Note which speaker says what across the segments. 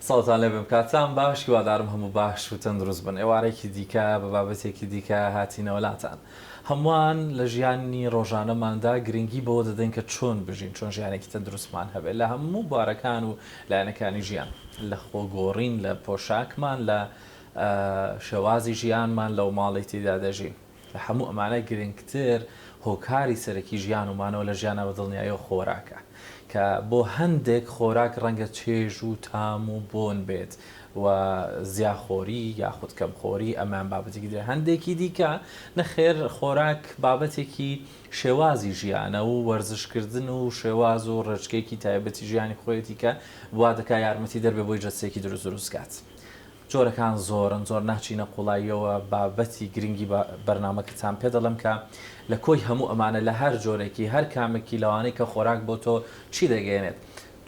Speaker 1: سڵاوتان لێبم کاتان باش هیوادارم هەموو باش و تەندروست بن ئێوارێکی دیکە بە بابەتێکی دیکە هاتینەوە لاتان هەمووان لە ژیانی ڕۆژانەماندا گرنگی بەوە دەدەین کە چۆن بژین چۆن ژیانێکی تەندروستمان هەبێت لە هەموو بوارەکان و لایەنەکانی ژیان لە خۆگۆڕین لە پۆشاکمان لە شێوازی ژیانمان لەو ماڵی تێدا دەژین لە هەموو ئەمانە گرنگتر هۆکاری سەرەکی ژیان و مانەوە لە ژیانا بە دڵنیاییەوە خۆراکە کە بۆ هەندێک خۆراک ڕەنگە چێژ و تام و بۆن بێت و زیاخۆری یاخود کەمخۆری ئەمەیان بابەتێکی ترە هەندێکی دیکە نەخێر خۆراک بابەتێکی شێوازی ژیانە و وەرزشکردن و شێواز و ڕێچکەیەکی تایبەتی ژیانی خۆیەتی کە وا دەکا یارمەتیدەر بێ بۆی جەستەیەکی دروست دروست کات. جۆرەکان زۆرن زۆر ناچینە قوڵاییەوە بابەتی گرنگی بەرنامەکەتان پێ دەڵێم کە لە کۆی هەموو ئەمانە لە هەر جۆرێکی هەر کامێکی لەوانەی کە خۆراک بۆ تۆ چی دەگەیەنێت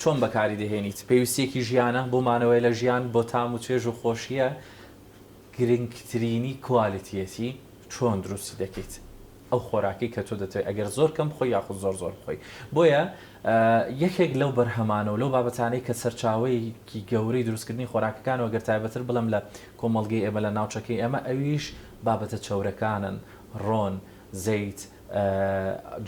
Speaker 1: چۆن بەکاری دەهێنیت پێویستیەکی ژیانە بۆ مانەوەی لە ژیان بۆ تام و چێژ و خۆشیە گرنگترینی کوالیتیەتی چۆن دروستی دەکەیت ئەو خۆراکەی کە تۆ دەتەوێت ئەگەر زۆر کەم بخۆی یاخود زۆر زۆر بخۆی بۆیە یەکێک لەو بەرهەمانە و لەو بابەتانەی کە سەرچاوەیەکی گەورەی دروستکردنی خۆراکەکان و گەر تایبەتر بڵێم لە کۆمەڵگەی ئێمە لە ناوچەکەی ئێمە ئەویش بابەتە چەورەکانن ڕۆن زەیت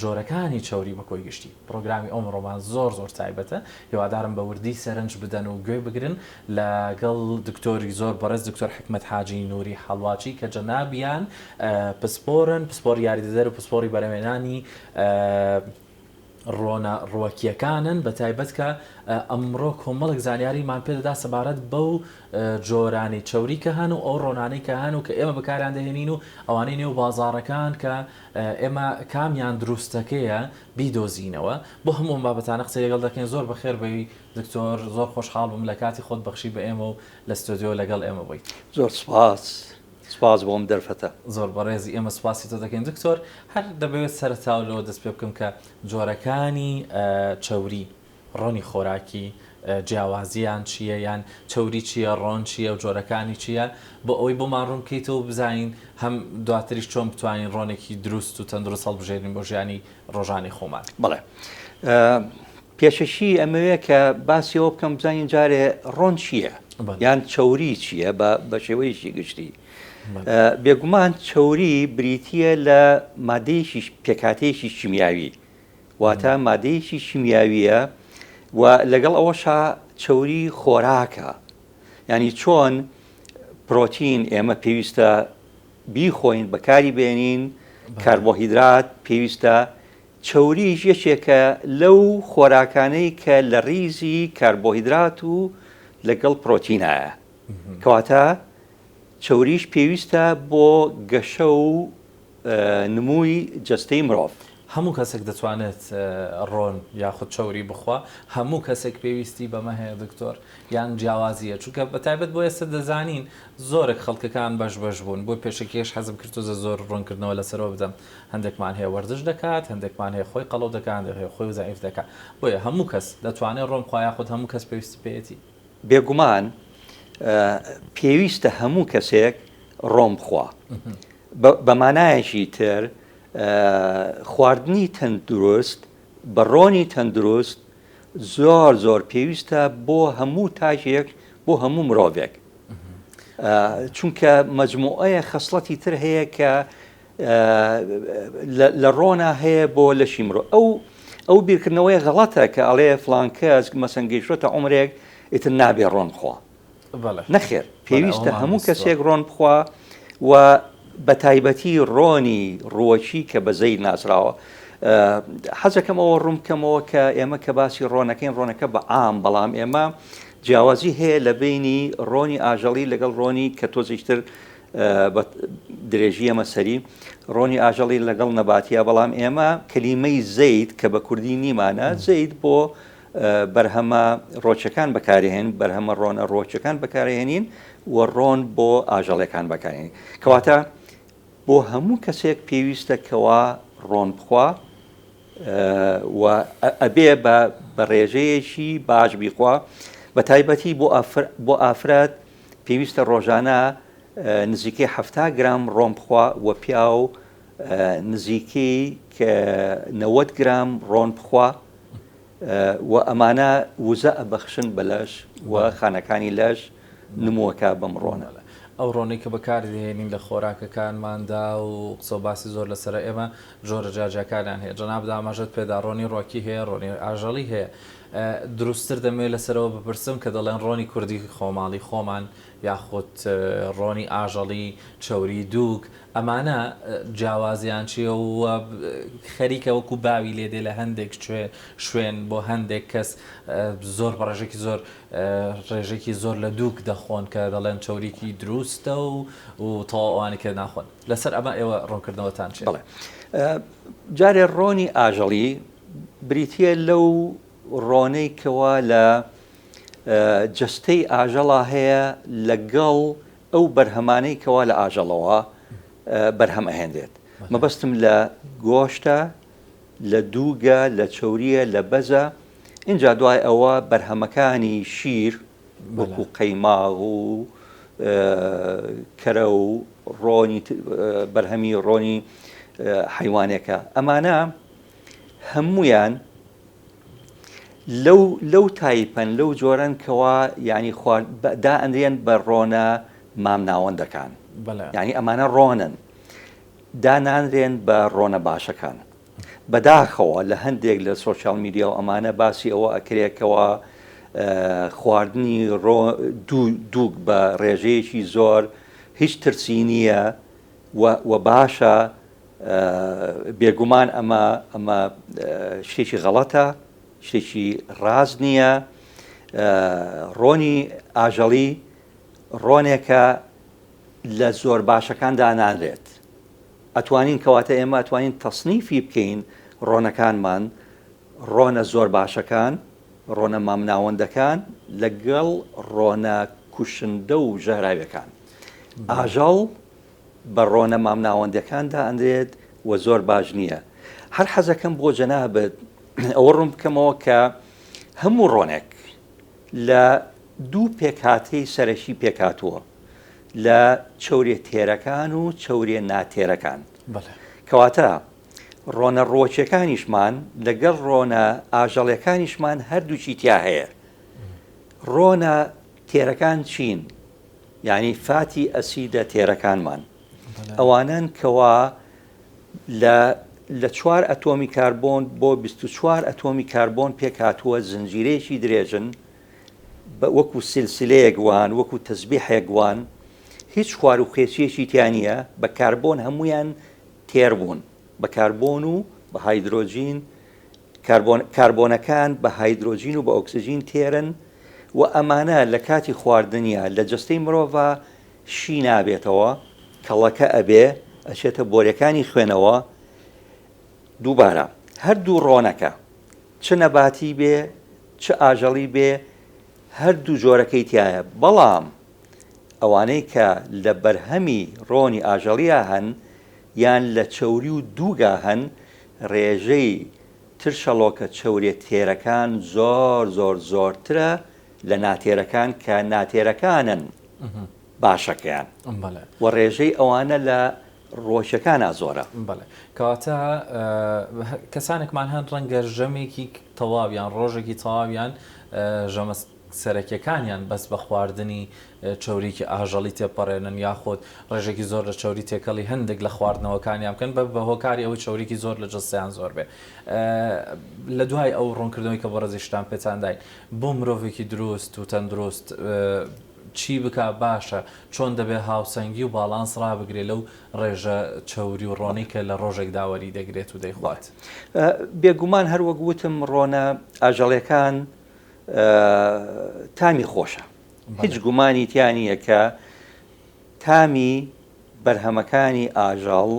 Speaker 1: جۆرەکانی چەوری بە کۆی گشتی. پڕۆگرامی ئەمڕۆمان زۆر زۆر تایبەتە هیوادارم بە وردی سەرنج بدەن و گوێ بگرن لەگەڵ دکتۆری زۆر بەڕێز دکتۆر حکمەت حاجی نوری حەڵواچی کە جەنابیان پسپۆرن پسپۆری یاریدەدەر و پسپۆری بەرهەمهێنانی ڕۆنە ڕوەکیەکانن بە تایبەت کە ئەمڕۆ کۆمەڵێک زانیاریمان پێدەدا سەبارەت بەو جۆرانەی چەوری کە هەن و ئەو ڕۆنانەی کە هەن و کە ئێمە بەکاریان دەهێنین و ئەوانەی نێو بازاڕەکان کە ئێمە کامیان دروستەکەیە بیدۆزینەوە بۆ هەموو ئەم بابەتانە قسەی لەگەڵ دەکەین زۆر بەخێر بێی دکتۆر زۆر خۆشحاڵ بووم لە کاتی خۆت بەخشی بە ئێمە و لە ستۆدیۆ لەگەڵ ئێمە بوویت.
Speaker 2: زۆر سوپاس سوپاس بۆ ئەم دەرفەتە.
Speaker 1: زۆر بەڕێزی ئێمە سوپاسی تۆ دەکەین دکتۆر هەر دەمەوێت سەرەتاوە لەوە دەست پێ بکەم کە جۆرەکانی چەوری ڕۆنی خۆراکی جیاوازیان چییە یان چەوری چییە ڕۆن چییە و جۆرەکانی چییە بۆ ئەوەی بۆمان ڕوون بکەیتەوە و بزانین هەم دواتریش چۆن بتوانین ڕۆنێکی دروست و تەندروست هەڵبژێرین بۆ ژیانی ڕۆژانەی خۆمان.
Speaker 2: بەڵێ پێشەکی ئەمەوێ کە باسی ئەوە بکەم بزانین جارێ ڕۆن چییە یان چەوری چییە بە شێوەیەکی گشتی. بێگومان چەوری بریتییە لە مادەیەکی پێکهاتەیەکی کیمیاوی واتە مادەیەکی کیمیاوییە و لەگەڵ ئەوەشا چەوری خۆراکە یانی چۆن پرۆتین ئێمە پێویستە بیخۆین بەکاری بێنین کاربۆهیدرات پێویستە چەوریش یەکێکە لەو خۆراکانەی کە لە ڕیزی کاربۆهیدرات و لەگەڵ پرۆتینایە کەواتە چەوریش پێویستە بۆ گەشە و نمووی جەستەی مرۆڤ.
Speaker 1: هەموو کەسێک دەتوانێت ڕۆن یاخود چەوری بخوا؟ هەموو کەسێک پێویستی بەمە هەیە دکتۆر یان جیاوازیە؟ چونکە بەتایبەت بۆ ئێستا دەزانین زۆرێک خەڵکەکان بەش بەش بوون بۆ پێشەکیش حەزم کرد تۆزە زۆر ڕوونکردنەوە لەسەرەوە بدەم هەندێکمان هەیە وەرزش دەکات هەندێکمان هەیە خۆی قەڵەو دەکات هەندێک هەیە خۆی زەعیف دەکات بۆیە هەموو کەس دەتوانێت ڕۆن بخوا یاخود هەموو کەس پێویستی پێیەتی؟
Speaker 2: بێگومان پێویستە هەموو کەسێک ڕۆن بخوا بە مانایەکی تر خواردنی تەندروست بە ڕۆنی تەندروست زۆر زۆر پێویستە بۆ هەموو تاکێک بۆ هەموو مرۆڤێک چونکە مەجموعەیە خەسڵەتی تر هەیە کە لە ڕۆنا هەیە بۆ لەشی مرۆ ئەو ئەو بیرکردنەوەی غەڵەتە کە ئەڵێ فلان کەس مەسەن گەیشتۆتە عومرێک ئیتر نابێ ڕۆن بخوا نەخێر پێویستە هەموو کەسێک ڕۆن بخوا و بە تایبەتی ڕۆنی ڕووەکی کە بە زەیت ناسراوە حەزەکەم ئەوە ڕوون بکەمەوە کە ئێمە کە باسی ڕۆنەکەین ڕۆنەکە بە عام بەڵام ئێمە جیاوازی هەیە لە بینی ڕۆنی ئاژەڵی لەگەڵ ڕۆنی کە تۆزیشتر بە درێژی ئەمە سەری ڕۆنی ئاژەڵی لەگەڵ نەباتیە بەڵام ئێمە کەلیمەی زەیت کە بە کوردی نیمانە زەیت بۆ بەرهەمە ڕۆچەکان بەکارهێن بەرهەمە ڕۆنە ڕۆچەکان بەکارهێنین و ڕۆن بۆ ئاژەڵەکان بەکارێنین کەواتە بۆ هەموو کەسێک پێویستە کەوا ڕۆن بخوا و ئەبێ بە بە ڕێژەیەکی باش بیخوا بە تایبەتی بۆ بۆ ئافرەت پێویستە ڕۆژانە نزیکەی 70 گرام ڕۆن بخوا و پیاو نزیکەی 90 گرام ڕۆن بخوا. و ئەمانە وزە ئەبەخشن بە لەش و خانەکانی لەش نمووەکە بەم ڕۆنە.
Speaker 1: ئەو ڕۆنەی کە بەکاری دەهێنین لە خۆراکەکانماندا و قسە و باسی زۆر لەسەرە ئێمە جۆرە جیاجیاکانیان هەیە جەنابت ئاماژەت پێدا ڕۆنی ڕۆکی هەیە ڕۆنی ئاژەڵی هەیە دروستتر دەمەوێت لەسەرەوە بپرسم کە دەڵێن ڕۆنی کوردی خۆماڵی خۆمان یاخود ڕۆنی ئاژەڵی چەوری دووک ئەمانە جیاوازیان چیە و خەریکە وەکو باوی لێ دێ لە هەندێک شوێن بۆ هەندێک کەس زۆر بە ڕێژێکی زۆر ڕێژێکی زۆر لە دووک دەخۆن کە دەڵێن چەوریکی دروستە و و تەواو ئەوانی کە ناخۆن لەسەر ئەمە ئێوە ڕوونکردنەوەتان چیە؟
Speaker 2: بەڵێ جارێ ڕۆنی ئاژەڵی بریتییە لەو ڕۆنەی کەوا لە جەستەی ئاژەڵا هەیە لەگەڵ ئەو بەرهەمانەی کەوا لە ئاژەڵەوە بەرهەم ئەهێنرێت مەبەستم لە گۆشتە لە دووگە لە چەوریە لە بەزە ئینجا دوای ئەوە بەرهەمەکانی شیر وەکو قەیماغ و کەرە و ڕۆنی بەرهەمی ڕۆنی حیوانێکە ئەمانە هەمویان لەو لەو تایپەن لەو جۆرەن کەوا یانی خوارد دائەنرێن بە ڕۆنە مامناوەندەکان یانی ئەمانە ڕۆنن دانانرێن بە ڕۆنە باشەکان بەداخەوە لە هەندێک لە سۆشیال میدیا و ئەمانە باسی ئەوە ئەکرێکەوە خواردنی ڕۆ دووگ بە ڕێژەیەکی زۆر هیچ ترسی نییە و باشە بێگومان ئەمە ئەمە شتێکی غەڵەتە شتێکی ڕاست نییە ڕۆنی ئاژەڵی ڕۆنێکە لە زۆر باشەکان دانانرێت ئەتوانین کەواتە ئێمە ئەتوانین تەسنیفی بکەین ڕۆنەکانمان ڕۆنە زۆر باشەکان ڕۆنە مامناوەندەکان لەگەڵ ڕۆنە کوشندە و ژەهراویەکان ئاژەڵ بە ڕۆنە مامناوەندەکان دائەنرێت و زۆر باش نییە. هەر حەزەکەم بۆ جەنابت ئەوە ڕوون بکەمەوە کە هەموو ڕۆنێک لە دوو پێکهاتەی سەرەکی پێکهاتووە لە چەورێ تێرەکان و چەورێ ناتێرەکان. کەواتە ڕۆنە ڕووەکیەکانیشمان لەگەڵ ڕۆنە ئاژەڵیەکانیشمان هەردووکی تیا هەیە. ڕۆنە تێرەکان چین؟ یانی فاتی ئەسیدە تێرەکانمان ئەوانەن کەوا لە لە چوار ئەتۆمی کاربۆن بۆ 24 ئەتۆمی کاربۆن پێکهاتووە زنجیرەیەکی درێژن وەکو سلسلەیەک وان وەکو تەزبیحێک وان هیچ خوار و خێچیەکی تیا نییە بە کاربۆن هەمویان تێر بوون بە کاربۆن و بە هایدرۆجین کاربۆن، کاربۆنەکان بە هایدرۆجین و بە ئۆکسجین تێرن و ئەمانە لە کاتی خواردنیا لە جەستەی مرۆڤا شی نابێتەوە، کەڵەکە ئەبێ، ئەچێتە بۆرێکانی خوێنەوە، دووبارە هەردوو ڕۆنەکە چ نەباتی بێ چ ئاژەڵی بێ هەردوو جۆرەکەی تیایە، بەڵام ئەوانەی کە لە بەرهەمی ڕۆنی ئاژەڵیا هەن یان لە چەوری و دووگا هەن ڕێژەی ترشەڵۆکە چەوریە تێرەکان زۆر زۆر زۆرترە لە ناتێرەکان کە ناتێرەکانن باشەکەیان و ڕێژەی ئەوانە لە ڕوەکیەکانا زۆرە.
Speaker 1: بەڵێ کەواتە کەسانێکمان هەن ڕەنگە ژەمێکی تەواو یان ڕۆژێکی تەواویان ژەمە سەرەکیەکانیان بەس بە خواردنی چەوریی ئاژەڵی تێپەڕێنن یاخود ڕێژێکی زۆر لە چەوری تێکەڵی هەندێک لە خواردنەوەکانیان بکەن بە بە هۆکاری ئەوەی چەوریی زۆر لە جەستەیان زۆر بێ لە دوای ئەو ڕوونکردنەوەی کە بەڕێزیشتان پێتان داین بۆ مرۆڤێکی دروست و تەندروست چی بکا باشە چۆن دەبێ هاوسەنگی و باڵانس ڕابگرێ لەو ڕێژە چەوری و ڕۆنەی کە لە ڕۆژێکدا وەری دەگرێت و دەیخوات؟
Speaker 2: بێگومان هەر وەک وتم ڕۆنە ئاژەڵیەکان تامی خۆشە هیچ گومانی تیا نییە کە تامی بەرهەمەکانی ئاژەڵ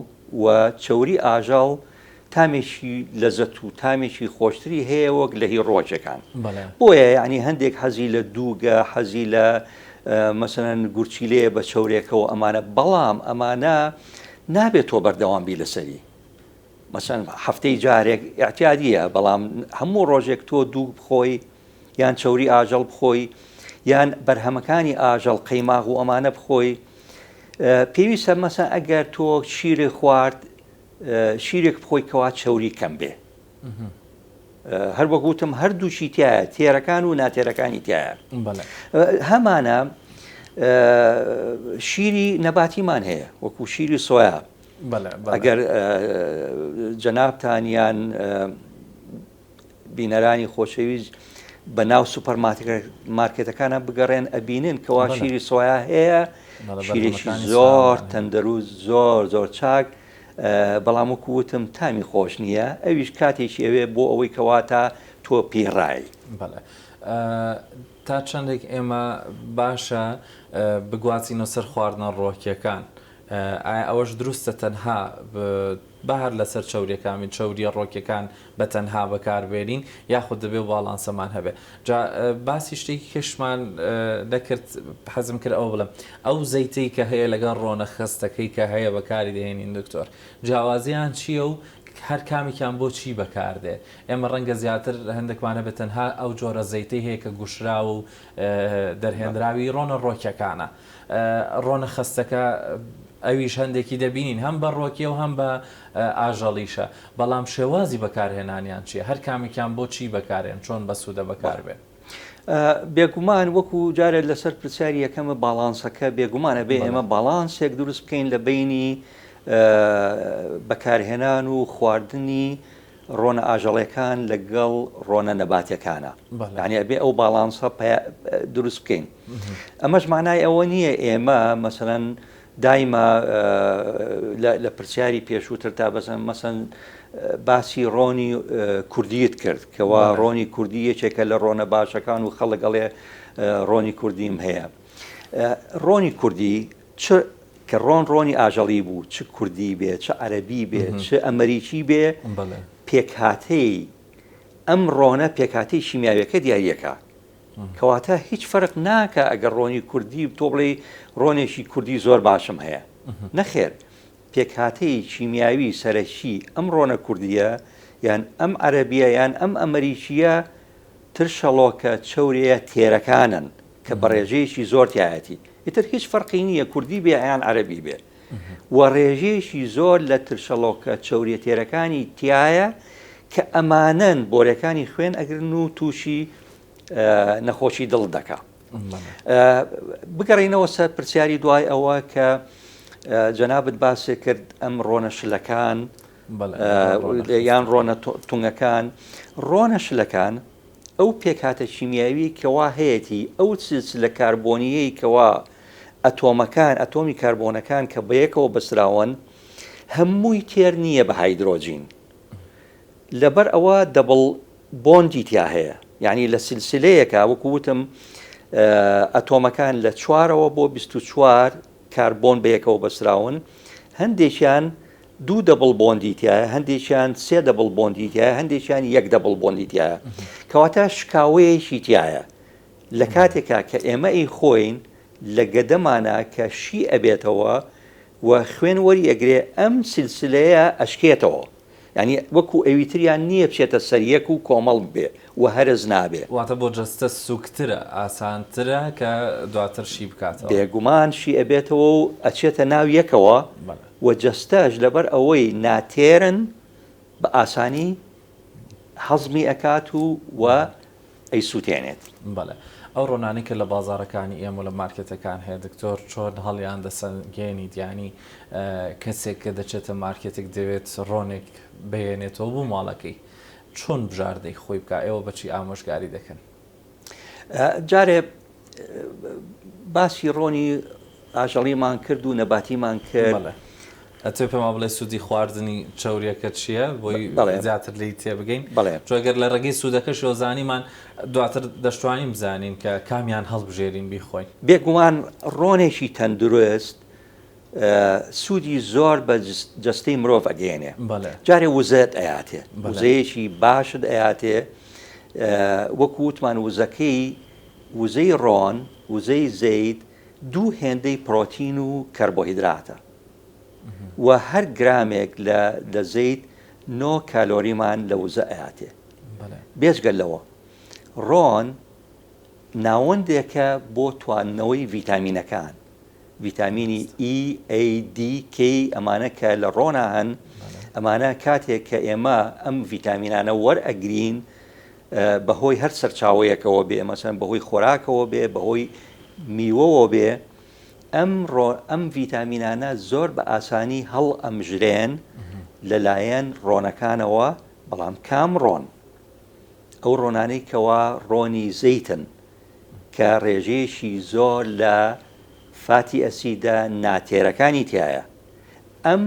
Speaker 2: و چەوری ئاژەڵ تامێکی لەزەت و تامێکی خۆشتری هەیە وەک لە هی ڕۆژەکان بۆیە یعنی هەندێک حەزی لە دووگە حەزی لە مەسەن گورچیلەیە بە چەورێکەوە ئەمانە بەڵام ئەمانە نابێت تۆ بەردەوام بی لەسەری مەسەن هەفتەی جارێک ئیعتیادیە بەڵام هەموو ڕۆژێک تۆ دووگ بخۆی یان چەوری ئاژەڵ بخۆی یان بەرهەمەکانی ئاژەڵ قەیماغ و ئەمانە بخۆی پێویستە مەسەن ئەگەر تۆ شیرێ خوارد شیرێک بخۆی کەوا چەوری کەم بێ. هەر وەک وتم هەردووکی تایە تێرەکان و ناتێرەکانی تایە هەمانە شیری نەباتیمان هەیە وەکو شیری سۆیا ئەگەر جەنابتان یان بینەرانی خۆشەویست بە ناو سوپەر مارکێتەکانە بگەڕێن ئەبینن کەوا شیری سۆیا هەیە شیرێکی زۆر تەندروست زۆر زۆر چاک بەڵام وەکو وتم تامی خۆش نییە ئەویش کاتێکی ئەوێ بۆ ئەوەی کەوا تا تۆ پێی ڕای.
Speaker 1: بەڵێ تا چەندێک ئێمە باشە بگوازینەوە سەر خواردنە ڕۆکیەکان ئایا ئەوەش دروستە تەنها با هەر لەسەر چەوریەکان بین چەوریە ڕۆکیەکان بە تەنها بەکار بێنین یاخود دەبێ باڵانسەمان هەبێ جا باسی شتێکی کەشمان نەکرد حەزم کرد ئەوە بڵێم ئەو زەیتەی کە هەیە لەگەڵ ڕۆنە خەستەکەی کە هەیە بەکاری دەهێنین دکتۆر جیاوازیان چییە و هەر کامێکیان بۆ چی بەکاردێ ئێمە ڕەنگە زیاتر هەندێکمان هەبێت تەنها ئەو جۆرە زەیتەی هەیە کە گوشراوە و دەرهێنراوی ڕۆنە ڕۆکیەکانە ڕۆنە خەستەکە ئەویش هەندێکی دەبینین هەم بە ڕۆکیە و هەم بە ئاژەڵیشە بەڵام شێوازی بەکارهێنانیان چیە هەر کامێکیان بۆ چی بەکارێن چۆن بەسوودە بەکاربێن؟
Speaker 2: بێگومان وەکو جارێ لەسەر پرسیاری یەکەمە باڵانسەکە بێگومان ئەبێ ئێمە باڵانسێک دروست بکەین لە بەینی بەکارهێنان و خواردنی ڕۆنە ئاژەڵێکان لەگەڵ ڕۆنە نەباتەکانە یعنی ئەبێ ئەو باڵانسە دروست بکەین ئەمەش معنای ئەوە نییە ئێمە مەسەەن دایمە لە پرسیاری پێشووتر تا بەسەن مەسەن باسی ڕۆنی کوردیت کرد کەوا ڕۆنی کوردی یەکێکە لە ڕۆنە باشەکان و خەڵک ئەڵێ ڕۆنی کوردیم هەیە ڕۆنی کوردی چ کە ڕۆن ڕۆنی ئاژەڵی بوو چ کوردی بێ چ عەربی بێ چ ئەمریکی بێ پێکهاتەی ئەم ڕۆنە پێکهاتەی شیمیاویەکە دیارەکە کەواتە هیچ فەرق ناکا ئەگەر ڕۆنی کوردی تۆ بڵێی ڕۆنێکی کوردی زۆر باشم هەیە نەخێر پێکهاتەی کیمیاوی سەرەکی ئەم ڕۆنە کوردیە یان ئەم عەرەبیە یان ئەم ئەمریکیە ترشەڵۆکە چەورەیە تێرەکانن کە بە ڕێژەیەکی زۆر تایەتی ئیتر هیچ فەرقی نییە کوردی بێ یان عەرەبی بێ و ڕێژەیەکی زۆر لە ترشەڵۆکە چەوریە تێرەکانی تایە کە ئەمانەن بۆرەکانی خوێن ئەگرن و تووشی نەخۆشی دڵ دەکا. بگەڕینەوە سەر پرسیاری دوای ئەوە کە جەنابت باسێ کرد ئەم ڕۆنە شلەکان یان ڕۆنە تونگەکان ڕۆنە شلەکان ئەو پێکهاتە کیمیاوی کەوا هەیەتی ئەو سلسلە کاربۆنیەی کەوا ئەتۆمەکان ئەتۆمی کاربۆنەکان کە بەیەکەوە بەسراون هەمووی تێر نییە بە هایدرۆجین لەبەر ئەوە double bond ی تیا هەیە یعنی لە سلسلەیەکە وەکو وتم ئەتۆمەکان لە چوارەوە بۆ 24 کاربۆن بەیەکەوە بەسراون هەندێکیان دوو double bond ی تایە هەندێکیان سێ double bond ی تایە هەندێکیان یەک double bond ی تایە کەواتە شکاوەیەکی تایە لە کاتێکا کە ئێمە ئی خۆین لە گەدەمانە کە شی ئەبێتەوە و خوێن وەری ئەگرێ ئەم سلسلەیە ئەشکێتەوە یانی وەکو ئەویتریان نییە بچێتە سەر یەک و کۆمەڵ ببێ و هەرس نابێ.
Speaker 1: واتە بۆ جەستە سوکترە ئاسانترە کە دواتر شی بکاتەوە.
Speaker 2: بێگومان شی ئەبێتەوە و ئەچێتە ناو یەکەوە و جەستەش لەبەر ئەوەی ناتێرن بە ئاسانی هەزمی ئەکات و و ئەیسوتێنێت.
Speaker 1: بەڵێ ئەو ڕۆنانەی کە لە بازاڕەکانی ئێمە و لە مارکێتەکان هەیە دکتۆر چۆن هەڵیان دەسەنگێنیت یانی کەسێک کە دەچێتە مارکێتێک دەوێت ڕۆنێک بهێنێتەوە بۆ ماڵەکەی چۆن بژاردەی خۆی بکا ئێوە بەچی ئامۆژگاری دەکەن؟
Speaker 2: جارێ باسی ڕۆنی ئاژەڵیمان کرد و نەباتیمان کرد. بەڵێ.
Speaker 1: ئەتوێ پێمان بڵێ سوودی خواردنی چەوریەکە چییە بۆی زیاتر لێی تێبگەین؟ بەڵێ. چون گەر لە ڕێگەی سوودەکەشەوە زانیمان دواتر دەشتوانین بزانین کە کامیان هەڵبژێرین بیخۆین.
Speaker 2: بێگومان ڕۆنێکی تەندروست سوودی زۆر بە جەستەی مرۆڤ ئەگەیەنێ. جارێ وزەت ئەیاتێ، وزەیەکی باشت ئەیاتێ، وەکو وتمان وزەکەی وزەی ڕۆن، وزەی زەیت دوو هێندەی پرۆتین و کەربۆهیدراتە و هەر گرامێک لە لە زەیت نۆ کالۆریمان لە وزە ئەیاتێ. بێجگە لەوە ڕۆن ناوەندێکە بۆ تواندنەوەی ڤیتامینەکان، ڤیتامینی E، A، D، K ئەمانە کە لە ڕۆنا هەن. ئەمانە کاتێک کە ئێمە ئەم ڤیتامینانە وەرئەگرین بەهۆی هەر سەرچاوەیەکەوە بێ مەسەن بەهۆی خۆراکەوە بێ بەهۆی میوەوە بێ ئەم ڕۆ ئەم ڤیتامینانە زۆر بە ئاسانی هەڵ ئەمژرێن لەلایەن ڕۆنەکانەوە بەڵام کام ڕۆن؟ ئەو ڕۆنانەی کەوا ڕۆنی زەیتن کە ڕێژەیەکی زۆر لە فاتی ئەسیدە ناتێرەکانی تیایە ئەم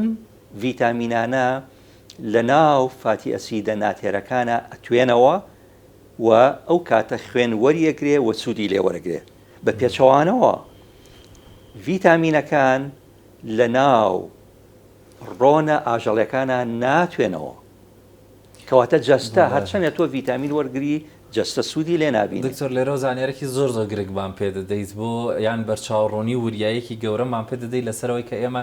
Speaker 2: ڤیتامینانە لە ناو فاتی ئەسیدە ناتێرەکانا ئەتوێنەوە و ئەو کاتە خوێن وەریەگرێ و سوودی لێ وەرەگرێ بە پێچەوانەوە ڤیتامینەکان لە ناو ڕۆنە ئاژەڵیەکانا ناتوێنەوە. کەواتە جەستە هەرچەندە تۆ ڤیتامین وەرگری جەستە سوودی لێ نابینێ.
Speaker 1: دکتۆر لێرەوە زانیارێکی زۆر زۆر گرنگمان پێ دەدەیت بۆ یان بەرچاوڕوونی و وریاییەکی گەورەمان پێ دەدەیت لەسەر ئەوەی کە ئێمە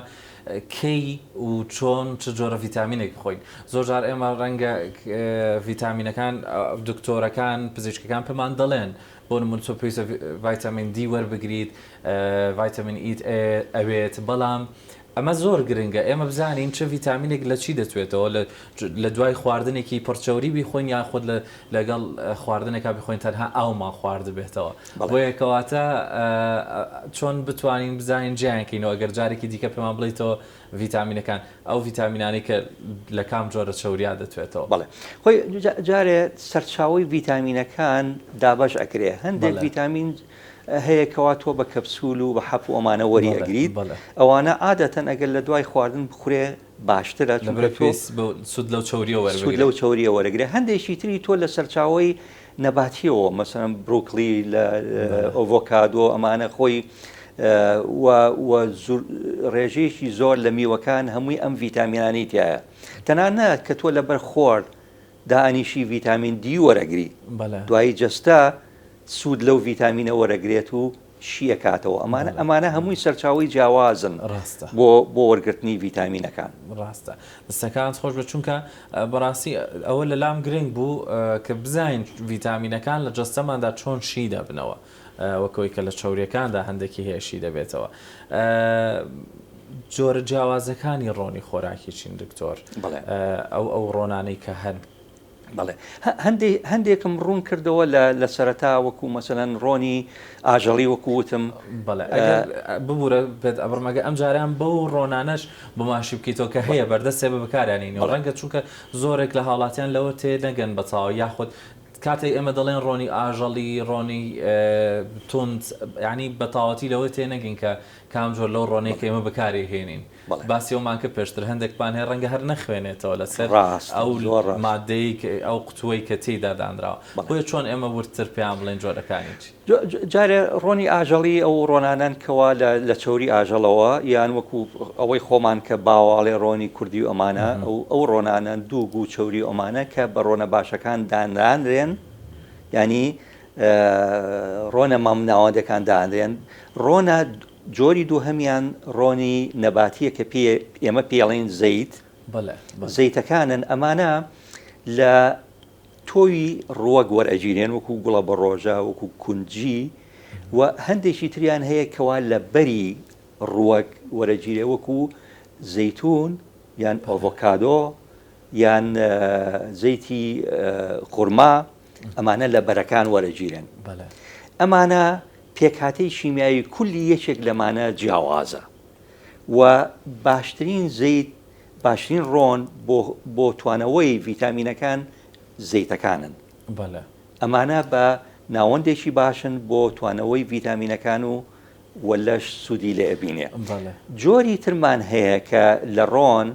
Speaker 1: کەی و چۆن چ جۆرە ڤیتامینێک بخۆین زۆر جار ئێمە ڕەنگە ڤیتامینەکان دکتۆرەکان پزیشکەکان پێمان دەڵێن بۆ نمونە تۆ پێویستە ڤایتامین دی وەربگریت ڤایتامین ئیت ئەوێت بەڵام ئەمە زۆر گرنگە ئێمە بزانین چ ڤیتامینێک لە چی دەتوێتەوە لە لە دوای خواردنێکی پڕ چەوری بیخۆین یاخود لە لەگەڵ خواردنێکا بیخۆین تەنها ئاومان خواردبێتەوە بۆیە کەواتە چۆن بتوانین بزانین جیایان کەینەوە ئەگەر جارێکی دیکە پێمان بڵێیتەوە ڤیتامینەکان ئەو ڤیتامینانەی کە لە کام جۆرە چەوریا دەتوێتەوە.
Speaker 2: بەڵێ خۆی جارێ سەرچاوەی ڤیتامینەکان دابەش ئەکرێ هەندێک ڤیتامین هەیە کەوا تۆ بە کەپسول و بە حەپ و ئەمانە وەری ئەگریت ئەوانە عادەتەن ئەگەر لە دوای خواردن بخورێ باشترە چونکە تۆ
Speaker 1: سود لەو چەوریە وەربگرێ
Speaker 2: سود لەو چەوریە وەرەگرێ هەندێکی تری تۆ لە سەرچاوەی نەباتیەوە مەسەلەن بروکلی لە ئۆڤۆکادۆ ئەمانە خۆی و و ڕێژەیەکی زۆر لە میوەکان هەمووی ئەم ڤیتامینانەی تایە تەنانەت کە تۆ لەبەر خۆر دائەنیشی ڤیتامین دی وەرەگری دوایی جەستە سوود لەو ڤیتامینە وەرەگرێت و شی ئەکاتەوە ئەمانە ئەمانە هەمووی سەرچاوەی جیاوازن
Speaker 1: ڕاستە
Speaker 2: بۆ بۆ وەرگرتنی ڤیتامینەکان.
Speaker 1: ڕاستە دەستەکانت خۆش بێت چونکە بەڕاستی ئەوە لەلام گرنگ بوو کە بزانین ڤیتامینەکان لە جەستەماندا چۆن شی دەبنەوە وەک ئەوەی کە لە چەوریەکاندا هەندێکی هەیە شی دەبێتەوە جۆرە جیاوازەکانی ڕۆنی خۆراکی چین دکتۆر ئەو ئەو ڕۆنانەی کە هەن؟
Speaker 2: بەڵێ هەندێ هەندێکم ڕوون کردەوە لە لە سەرەتا وەکو مەسەلەن ڕۆنی ئاژەڵی وەکو وتم.
Speaker 1: بەڵێ ئەگەر ببورە پێت ئەبڕم ئەگەر ئەم جارەیان بەو ڕۆنانەش بۆمانشی بکەیتەوە کە هەیە بەردەستێ بە بەکاریانێنی ڕەنگە چونکە زۆرێک لە هاوڵاتیان لەوە تێ نەگەن بە تەواوی یاخود کاتێک ئێمە دەڵێن ڕۆنی ئاژەڵی ڕۆنی توند یانی بە تەواوەتی لەوە تێ نەگەین کە کام جۆر لەو ڕۆنەی کە ئێمە بەکاری هێنین. باسی ئەومان کرد پێشتر هەندێکمان هەیە ڕەنگە هەر نەخوێنێتەوە لەسەر ئەو مادەی ئەو قوتووەی کە تێیدا دانراوە بۆیە چۆن ئێمە وردتر پێیان بڵێین جۆرەکانی چی؟
Speaker 2: جارێ ڕۆنی ئاژەڵی ئەو ڕۆنانەن کەوا لە چەوری ئاژەڵەوە یان وەکو ئەوەی خۆمان کە باواڵێ ڕۆنی کوردی و ئەمانە ئەو ڕۆنانەن دووگ و چەوری و ئەمانە کە بە ڕۆنە باشەکان دانرانرێن یانی ڕۆنە مامناوەندەکان دانرێن ڕۆنە جۆری دووهەمیان ڕۆنی نەباتییە کە پێ ئێمە پێی ئەڵێین زەیت، زەیتەکانن، ئەمانە لە تۆوی ڕووەک وەرئەگیرێن وەکو گوڵە بەڕۆژە، وەکو کونجی و هەندێکی تریان هەیە کەوا لە بەری ڕووەک وەرەگیرێ وەکو زەیتون یان ئۆڤۆکادۆ یان زەیتی خورما ئەمانە لە بەرەکان وەرەگیرێن. ئەمانە پێکهاتەی شیمیایی کولی یەکێک لەمانە جیاوازە و باشترین زەیت باشترین ڕۆن بۆ بۆ توانەوەی ڤیتامینەکان زەیتەکانن. ئەمانە بە ناوەندێکی باشن بۆ توانەوەی ڤیتامینەکان و و لەش سوودی لێ ئەبینێ. جۆری ترمان هەیە کە لە ڕۆن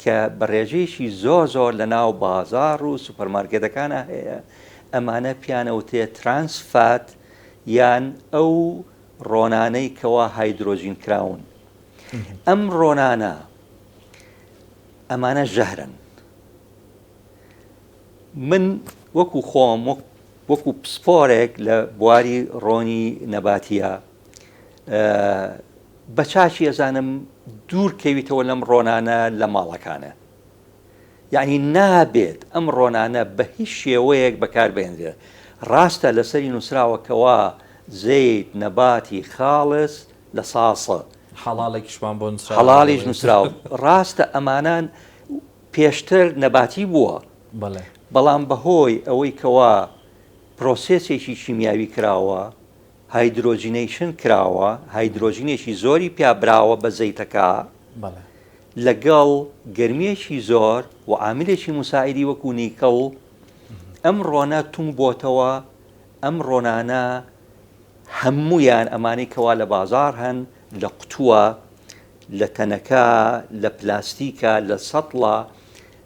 Speaker 2: کە بە ڕێژەیەکی زۆر زۆر لە ناو بازاڕ و سوپەرمارکێتەکانا هەیە، ئەمانە پێیان ئەوترێ trans fat یان ئەو ڕۆنانەی کەوا هایدرۆجین کراون. ئەم ڕۆنانە ئەمانە ژەهرن. من وەکو خۆم وەکو پسپۆرێک لە بواری ڕۆنی نەباتیە بە چاکی ئەزانم دوور کەویتەوە لەم ڕۆنانە لە ماڵەکانە یعنی نابێت ئەم ڕۆنانە بە هیچ شێوەیەک بەکار بهێنرێت ڕاستە لەسەری نووسراوە کەوا زەیت نەباتی خاڵس لە ساسە
Speaker 1: حەڵاڵێکیشمان بۆ نووسراوە
Speaker 2: حەڵاڵیش نووسراوە ڕاستە ئەمانان. پێشتر نەباتی بووە بەڵام بەهۆی ئەوەی کەوا process ێکی کیمیاوی کراوە، hydrogenation کراوە، هایدرۆجینێکی زۆری پیا براوە بە زەیتەکە لەگەڵ گەرمییەکی زۆر و عاملێکی موساعیدی وەکو نیکڵ، ئەم ڕۆنە تونگ بۆتەوە، ئەم ڕۆنانە هەموویان ئەمانەی کەوا لە بازاڕ هەن لە قوتووە، لە تەنەکە، لە پلاستیکە، لە سەتڵە،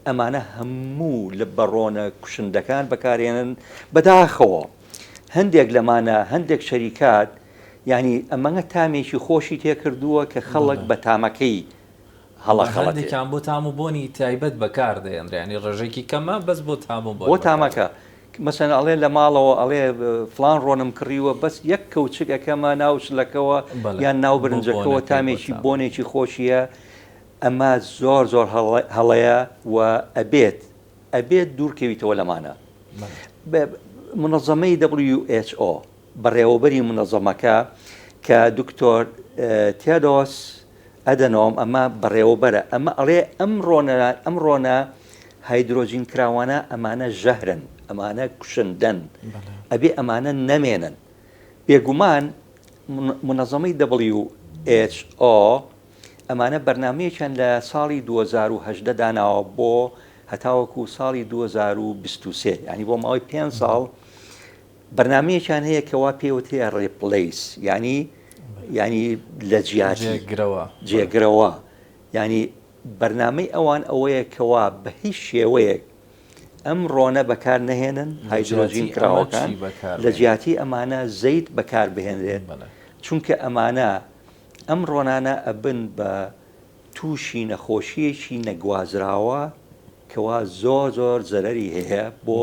Speaker 2: ئەمانە هەموو لە بە ڕۆنە کوشندەکان بەکارێنن، بەداخەوە هەندێک لەمانە هەندێک شەریکات یانی ئەمەنگە تامێکی خۆشی تێکردووە کە خەڵک بە تامەکەی هەڵە خەڵەتێ.
Speaker 1: هەندێکیان بۆ تام و بۆنی تایبەت بەکار دەهێنرێ یانی ڕێژەیەکی کەمە بەس بۆ تام و بۆن
Speaker 2: بۆ تامەکە مەسەن ئەڵێ لە ماڵەوە ئەڵێ فڵان ڕۆنم کڕیوە بەس یەک کەوچک ئەکەمە ناو شلەکەوە یان ناو برنجەکەوە تامێکی بۆنێکی خۆشیە ئەمە زۆر زۆر هەڵەیە و ئەبێت ئەبێت دوورکەویتەوە لەمانە. منەزەمەی WHO بەڕێوەبەری منەزەمەکە کە دکتۆر تێدۆس ئەدەنۆم ئەمە بەڕێوەبەرە ئەمە ئەڵێ ئەم ڕۆنە ئەم ڕۆنە هایدرۆجین کراوانە ئەمانە ژەهرن ئەمانە کوشندەن ئەبێ ئەمانە نەمێنن بێگومان منەزەمەی WHO ئەمانە بەرنامەیەکیان لە ساڵی 2018 داناوە بۆ هەتاوەکو ساڵی 2023 ینی بۆ ماوەی پێ ساڵ بەرنامەیەکیان هەیە کەوا پێوترێ replace یانی یانی لە جیاتی
Speaker 1: جێگرەوە
Speaker 2: جێگرەوە یانی بەرنامەی ئەوان ئەوەیە کەوا بە هیچ شێوەیەک ئەم ڕۆنە بەکار نەهێنن هایدرۆجین کراوەکان لە جیاتی ئەمانە زەیت بەکار بهێنرێت چونکە ئەمانە ئەم ڕۆنانە ئەبن بە تووشی نەخۆشییەکی نەگوازراوە کەوا زۆر زۆر زەرەری هەیە بۆ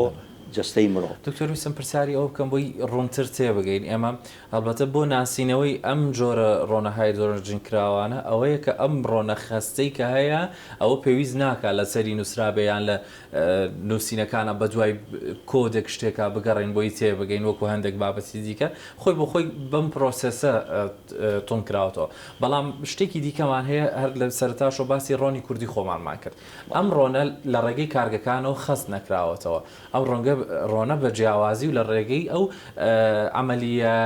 Speaker 2: جەستەی مرۆڤ.
Speaker 1: دکتۆر ویستم پرسیاری ئەوە بکەم بۆی ڕوونتر تێبگەین ئێمە هەڵبەتە بۆ ناسینەوەی ئەم جۆرە ڕۆنە هایدرۆجین کراوانە ئەوەیە کە ئەم ڕۆنە خەستەی کە هەیە ئەوە پێویست ناکا لەسەری نووسرابێ یان لە نووسینەکانا بەدوای کۆدێک شتێکا بگەڕێین بۆی تێبگەین وەکو هەندێک بابەتی دیکە خۆی بۆ خۆی بەم process ە تون کراوەتەوە بەڵام شتێکی دیکەمان هەیە هەر لە سەرەتاشەوە باسی ڕۆنی کوردی خۆمانمان کرد ئەم ڕۆنە لە ڕێگەی کارگەکانەوە خەست نەکراوەتەوە ئەم ڕۆنگە ڕۆنە بە جیاوازی و لە ڕێگەی ئەو عەمەلیە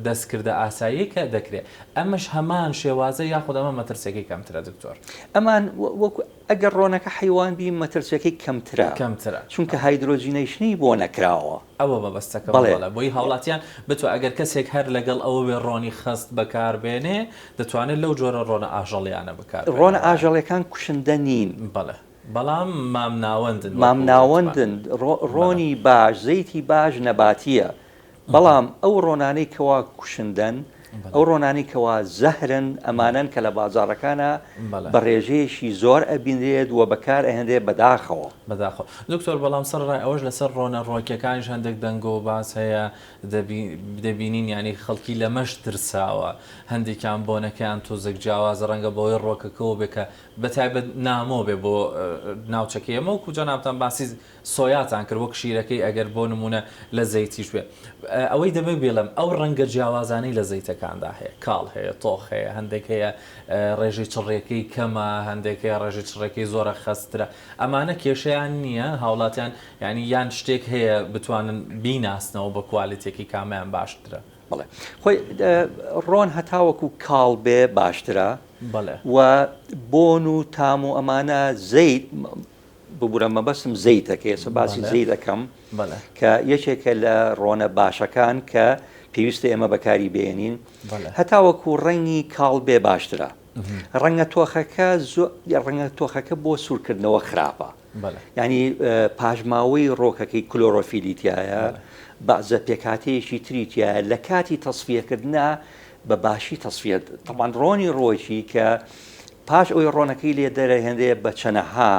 Speaker 1: دەستکردە ئاساییەی کە دەکرێت ئەمەش هەمان شێوازە یاخود ئەمە مەترسیەکەی کەمترە دکتۆر؟
Speaker 2: ئەمان وەکو ئەگەر ڕۆنەکە حەیوان بی مەترسیەکەی کەمترە
Speaker 1: کەمترە
Speaker 2: چونکە hydrogenation ی بۆ نەکراوە.
Speaker 1: ئەوە مەبەستەکەمە
Speaker 2: بەڵێ.
Speaker 1: بەڵێ بۆی هاوڵاتیان بتوان ئەگەر کەسێک هەر لەگەڵ ئەوە بێ ڕۆنی خەست بەکار بێنێ دەتوانێت لەو جۆرە ڕۆنە ئاژەڵیانە بەکار بێنێ
Speaker 2: ڕۆنە ئاژەڵیەکان کوشندە نین.
Speaker 1: بەڵێ بەڵام مامناوەندن وەکو وتمان.
Speaker 2: مامناوەندن ڕۆنی باش زەیتی باش نەباتیە بەڵام ئەو ڕۆنانەی کەوا کوشندەن، ئەو ڕۆنانەی کەوا زەهرن، ئەمانەن کە لە بازاڕەکانا بە ڕێژەیەکی زۆر ئەبینرێت و بەکار ئەهێنرێت بەداخەوە.
Speaker 1: بەداخەوە دکتۆر، بەڵام سەرەڕای ئەوەش لەسەر ڕۆنە ڕۆکیەکانیش هەندێک دەنگۆ و باس هەیە دەبینین یانی خەڵکی لەمەش ترساوە هەندێکیان بۆنەکەیان تۆزێک جیاوازە ڕەنگە بەهۆی ڕۆکەکەوە بێ کە بەتایبەت نامۆ بێ بۆ ناوچەکەی ئێمە وەکو جەنابتان باسی سۆیاتان کرد وەک شیرەکەی ئەگەر بۆ نموونە لە زەیتیش بێ ئەوەی دەمەوێت بیڵێم ئەو ڕەنگە جیاوازانەی لە زەیتەکاندا هەیە کاڵ هەیە تۆخ هەیە هەندێک هەیە ڕێژەی چڕیەکەی کەمە هەندێک هەیە ڕێژەی چڕەکەی زۆرە خەستترە ئەمانە کێشەیان نییە هاوڵاتیان یعنی یان شتێک هەیە بتوانن بیناسنەوە بە کوالێتیەکەی کامیان باشترە
Speaker 2: بەڵێ خۆی ڕۆن هەتاوەکو کاڵ بێ باشترە
Speaker 1: بەڵێ
Speaker 2: و بۆن و تام و ئەمانە زەیت ببورە مەبەستم زەیتە کە ئێستا باسی زەیت ئەکەم کە یەکێکە لە ڕۆنە باشەکان کە پێویستە ئێمە بەکاری بێنین هەتاوەکو ڕەنگی کاڵ بێ باشترە ڕەنگە تۆخەکە ڕەنگە تۆخەکە بۆ سوورکردنەوە خراپە ینی پاشماوەی ڕۆکەکەی کلۆرۆفیلی تایە بەعزە پێکاتەیەکی تری تایە لە کاتی تەسفیەکردنا بە باشی تەسفیە تەمان ڕۆنی ڕۆکی کە پاش ئەوەی ڕۆنەکەی لێ دەرەهێنرێ بە چەنەها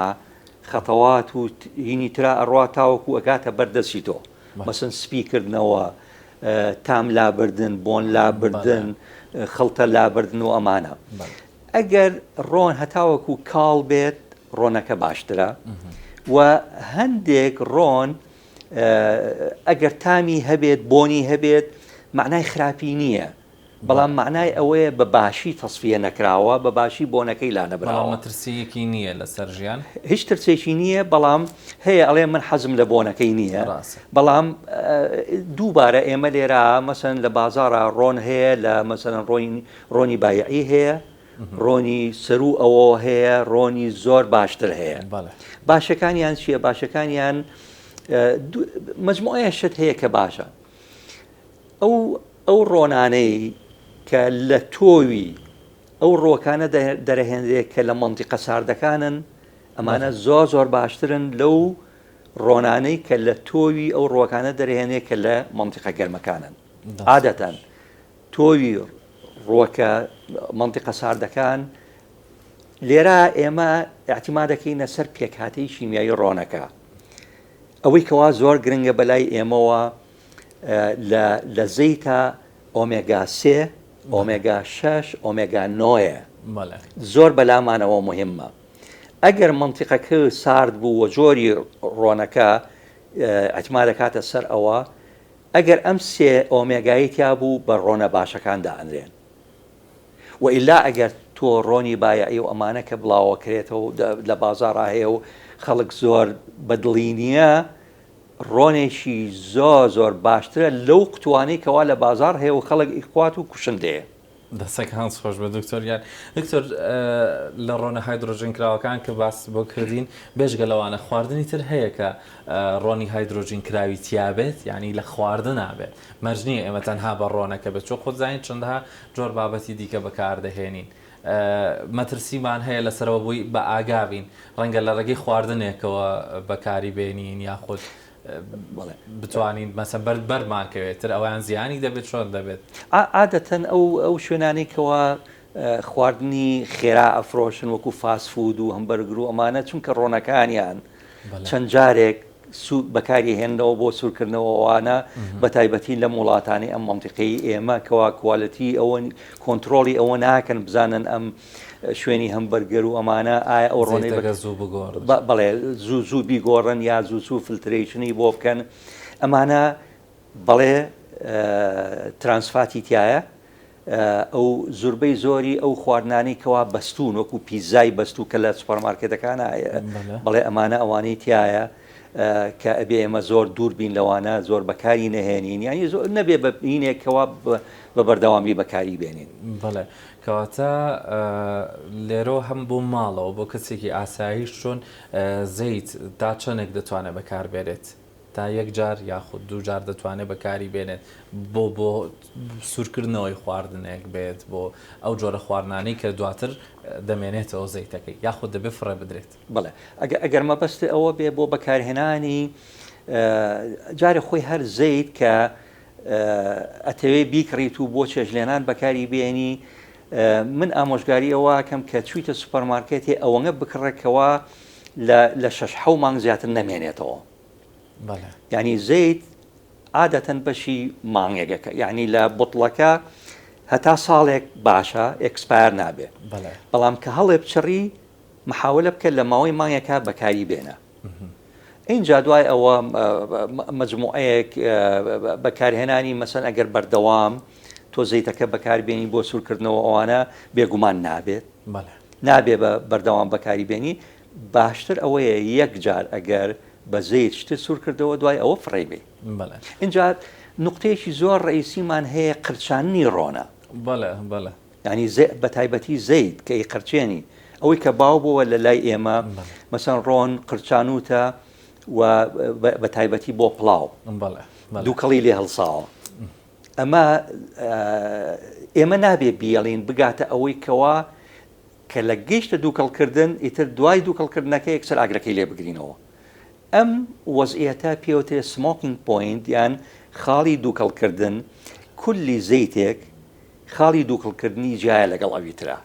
Speaker 2: خەتەوات و هینی ترا ئەڕوا تاوەکو ئەگاتە بەر دەستی تۆ مەسن سپی کردنەوە تام لابردن بۆن لابردن خڵتە لابردن و ئەمانە ئەگەر ڕۆن هەتاوەکو کاڵ بێت ڕۆنەکە باشترە و هەندێک ڕۆن ئەگەر تامی هەبێت بۆنی هەبێت معنای خراپی نییە. بەڵام مەعنای ئەوەیە بە باشی تەسفیە نەکراوە، بە باشی بۆنەکەی
Speaker 1: بەڵام
Speaker 2: لانەبراوە.
Speaker 1: مەترسییەکی نییە لەسەر ژیان؟
Speaker 2: هیچ ترسێکی نییە، بەڵام هەیە ئەڵێ من حەزم لە بۆنەکەی نییە،
Speaker 1: ڕاستە.
Speaker 2: بەڵام دووبارە ئێمە لێرە مەسەلەن لە بازاڕا ڕۆن هەیە لە مەسەلەن ڕۆنی ڕۆنی بایعی هەیە، ڕۆنی سەروو ئەوەوە هەیە، ڕۆنی زۆر باشتر هەیە.
Speaker 1: بەڵێ.
Speaker 2: باشەکانیان چییە؟ باشەکانیان مەجموعەیە شت هەیە کە باشە. ئەو ئەو ڕۆنانەی کە لە تۆوی ئەو ڕووەکانە دەرەهێنرێت کە لە مەنتیقە ساردەکانن، ئەمانە زۆر زۆر باشترن لەو ڕۆنانەی کە لە تۆوی ئەو ڕووەکانە دەرهێنێت کە لە مەنتیقە گەرمەکانن. عادەتەن تۆوی ڕووەکە مەنتیقە ساردەکان لێرە ئێمە ئیعتیمادەکەینە سەر پێکهاتەی شیمیایی ڕۆنەکە. ئەوەی کەوا زۆر گرنگە بەلای ئێمەوە لە لە زەیتە ئۆمێگا سێ، ئۆمێگا شەش، ئۆمێگا نۆیە. زۆر بەلامانەوە موهیمە. ئەگەر مەنتیقەکە سارد بوو و جۆری ڕۆنەکە ئیعتیماد دەکاتە سەر ئەوە، ئەگەر ئەم سێ ئۆمێگای تیا بوو بە ڕۆنە باشەکان دائەنرێن. و ئیلا ئەگەر تۆ ڕۆنی بایەعی و ئەمانە کە بڵاوەکرێتەوە لە بازاڕا هەیە و خەڵک زۆر بەدڵی نییە، ڕۆنێکی زۆر زۆر باشترە لەو قوتوانەی کەوا لە بازاڕ هەیە و خەڵک ئیخوات و کوشندەیە.
Speaker 1: دەستەکانت خۆش بێت دکتۆر گیان. دکتۆر لە ڕۆنە هایدرۆجین کراوەکان کە باست بۆ کردین بێجگە لەوانە خواردنی تر هەیە کە ڕۆنی هایدرۆجین کراوی تیابێت یانی لە خواردنا بێت مەرج نییە ئێمە تەنها بە ڕۆنەکە بێت چۆن خۆت زانیت چەندەها جۆر بابەتی دیکە بەکاردەهێنین مەترسیمان هەیە لەسەرەوە بۆی بە ئاگا بین ڕەنگە لە ڕێگەی خواردنێکەوە بەکاری بێنین یاخود بتوانین مەسە بەر بەرمان کەوێت تر ئەویان زیانی دەبێت چۆن دەبێت؟
Speaker 2: عادەتەن ئەو ئەو شوێنانەی کەوا خواردنی خێرا ئەفرۆشن وەکو فاست فود و هەمبەرگر و ئەمانە چونکە ڕۆنەکانیان چەند جارێک سوود بەکاری هێننەوە بۆ سوورکردنەوە ئەوانە بە تایبەتی لەم وڵاتانەی ئەم مەنتیقەی ئێمە کەوا quality ئەوە کۆنترۆڵی ئەوە ناکەن بزانن ئەم شوێنی هەمبەرگەر و ئەمانە ئایا ئەو ڕۆنەی
Speaker 1: زەیتەکە زوو بگۆڕن
Speaker 2: بەڵێ زوو زوو بیگۆڕن یا زوو زوو filtration ی بۆ بکەن ئەمانە بەڵێ trans fat ی تایە ئەو زوربەی زۆری ئەو خواردنانەی کەوا بەستوون وەکو پیتزای بەستوو کە لە سوپەرمارکێتەکانا هەیە بەڵێ ئەمانە ئەوانەی تایە کە ئەبێ ئێمە زۆر دوور بین لەوانە زۆر بەکاری نەهێنین یانی زۆر نەبێ بە هینێک کەوا بە بەردەوامی بەکاری بێنین.
Speaker 1: بەڵێ کەواتە لێرەوە هەم بۆ ماڵەوە بۆ کەسێکی ئاساییش چۆن زەیت تا چەندێک دەتوانێت بەکاربێنێت؟ تا یەک جار یاخود دوو جار دەتوانێت بەکاری بێنێت بۆ بۆ سوورکردنەوەی خواردنێک بێت بۆ ئەو جۆرە خواردنانەی کە دواتر دەمێنێتەوە زەیتەکەی یاخود دەبێت فڕێ بدرێت.
Speaker 2: بەڵێ ئەگەر ئەگەر مەبەست ئەوە بێ بۆ بەکارهێنانی جارێ خۆی هەر زەیت کە ئەتەوێ بیکڕیت و بۆ چێژلێنان بەکاری بێنی من ئامۆژگاری ئەوە کەم کە چوویتە سوپەرمارکێتێ ئەوەنە بکڕە کەوا لە لە شەش حەو مانگ زیاتر نەمێنێتەوە.
Speaker 1: بەڵێ.
Speaker 2: یانی زەیت عادەتەن بەشی مانگێکەکە یانی لە بوتڵەکە هەتا ساڵێک باشە expire نابێ
Speaker 1: بەڵێ.
Speaker 2: بەڵام کە هەڵێ بچڕی محاولە بکە لە ماوەی مانگێکا بەکاری بێنە ئینجا دوای ئەوە مەجموعەیەک بەکارهێنانی مەسەن ئەگەر بەردەوام تۆ زەیتەکە بەکاربێنی بۆ سوورکردنەوە ئەوانە بێگومان نابێت
Speaker 1: بەڵێ.
Speaker 2: نابێ بە بەردەوام بەکاری بێنی باشتر ئەوەیە یەک جار ئەگەر بە زەیت شتت سوور کردەوە دوای ئەوە فڕێی بەی.
Speaker 1: بەڵێ.
Speaker 2: ئینجا نوقتەیەکی زۆر ڕەئیسیمان هەیە قرچاندنی ڕۆنە.
Speaker 1: بەڵێ بەڵێ.
Speaker 2: یانی زە بە تایبەتی زەیت کە ئەیقرچێنی ئەوەی کە باو بۆوە لە لای ئێمە مەسەن ڕۆن قرچانووتە و بە تایبەتی بۆ پڵاو.
Speaker 1: بەڵێ
Speaker 2: بەڵێ. دووکەڵی لێ هەڵساوە. ئەمە ئێمە نابێ بیەڵین بگاتە ئەوەی کەوا کە لە گەیشتە دووکەڵ کردن ئیتر دوای دووکەڵ کردنەکە یەکسەر ئاگرەکەی لێ بگرینەوە. ئەم وەزعیەتە پێوترێ smoking point یان خاڵی دووکەڵ کردن، کولی زەیتێک خاڵی دووکڵ کردنی جیایە لەگەڵ ئەوی ترا.